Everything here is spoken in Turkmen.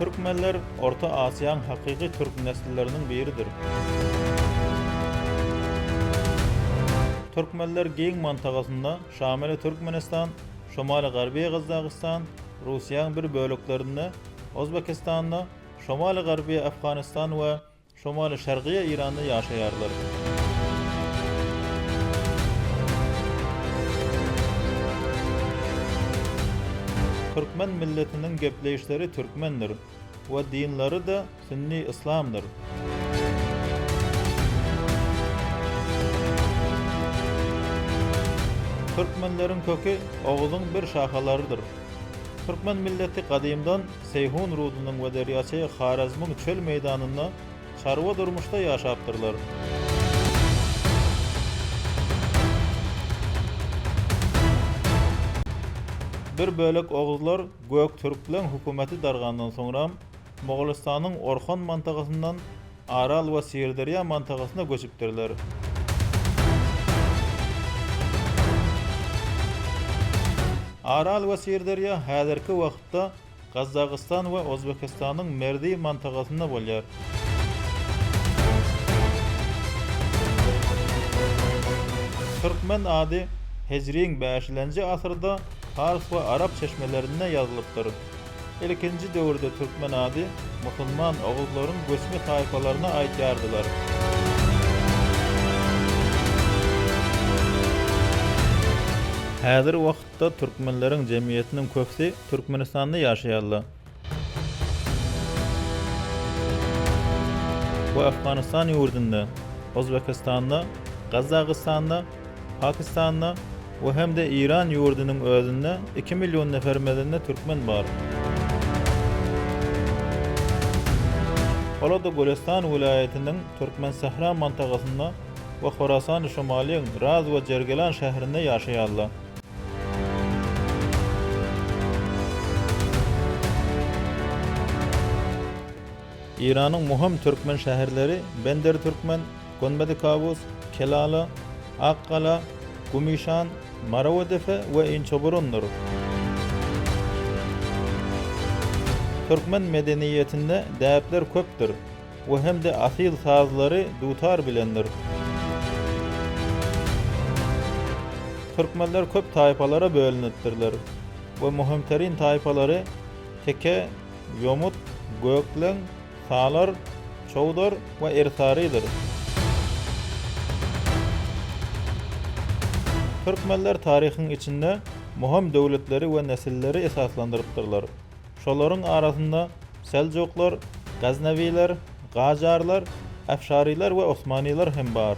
Türkmenler Orta Asiýaň hakyky türk nesilleriniň biridir. Türkmenler giň mantagasynda Şamili Türkmenistan, Şomaly Garbiýe Gazagystan, Russiýaň bir böleklerinde, Ozbekistanda, Şomaly Garbiýe Afganistan we Şomaly Şargyýe Iranda ýaşaýarlar. Türkmen milletiniň gepleýişleri türkmendir we dinlary-da sünni yslamdyr. Türkmenleriň köki Oguzyň bir şahalarydyr. Türkmen milleti gadymdan Seýhun rudunyň we derýaçy Horezmiň çöl meýdanynda çarwa durmuşda ýaşapdyrlar. Bir bölek oguzlar Göktürkleň hökümeti dargandan soňram Mogolystanyň Orhon mantagasyndan Aral we Syrderýa mantagasyna göçüpdirler. Aral we Syrderýa häzirki wagtda Gazagystan we Ozbekistanyň Merzi mantagasynda bolýar. Türkmen ady hijriň bäşilenji asyrda pars we arap çeşmelerinde ýazylypdyr. Ilkinji döwürde türkmen ady musulman oguzlaryň göçme taýpalaryna aýtýardylar. Häzir wagtda türkmenleriň jemgyýetiniň köpüsi Türkmenistanda ýaşaýarlar. We Afganistan ýurdunda, Ozbekistanda, Gazagystanda, Pakistanda we hem-de Iran ýurdunyň özünde iki million nefer mezende türkmen bar. Olar-da Gülestan welaýatynyň Türkmensähra mantagasynda we Horasany Şomalyň Raz we Jergelan şäherinde ýaşaýarlar. Eýranyň möhüm türkmen şäherleri Bender-Türkmen, Gonbedi-Kawus, Kelala, Akgala, Gümüşhan, Marawadepe we Inçeburundyr. Türkmen medeniýetinde däpler köpdür we hem-de asyl sazlary dutar bilendir. Türkmenler köp taýpalara bölünipdirler we möhümterin taýpalary teke, ýomut, gökleň, salar, çowdar we ersarydyr. Türkmenler taryhyň içinde möhüm döwletleri we nesilleri esaslandyrypdyrlar. Şolaryň arasynda Seljuklar, Gaznawiler, Gajarlar, Afşarylar we Osmanylar hem bar.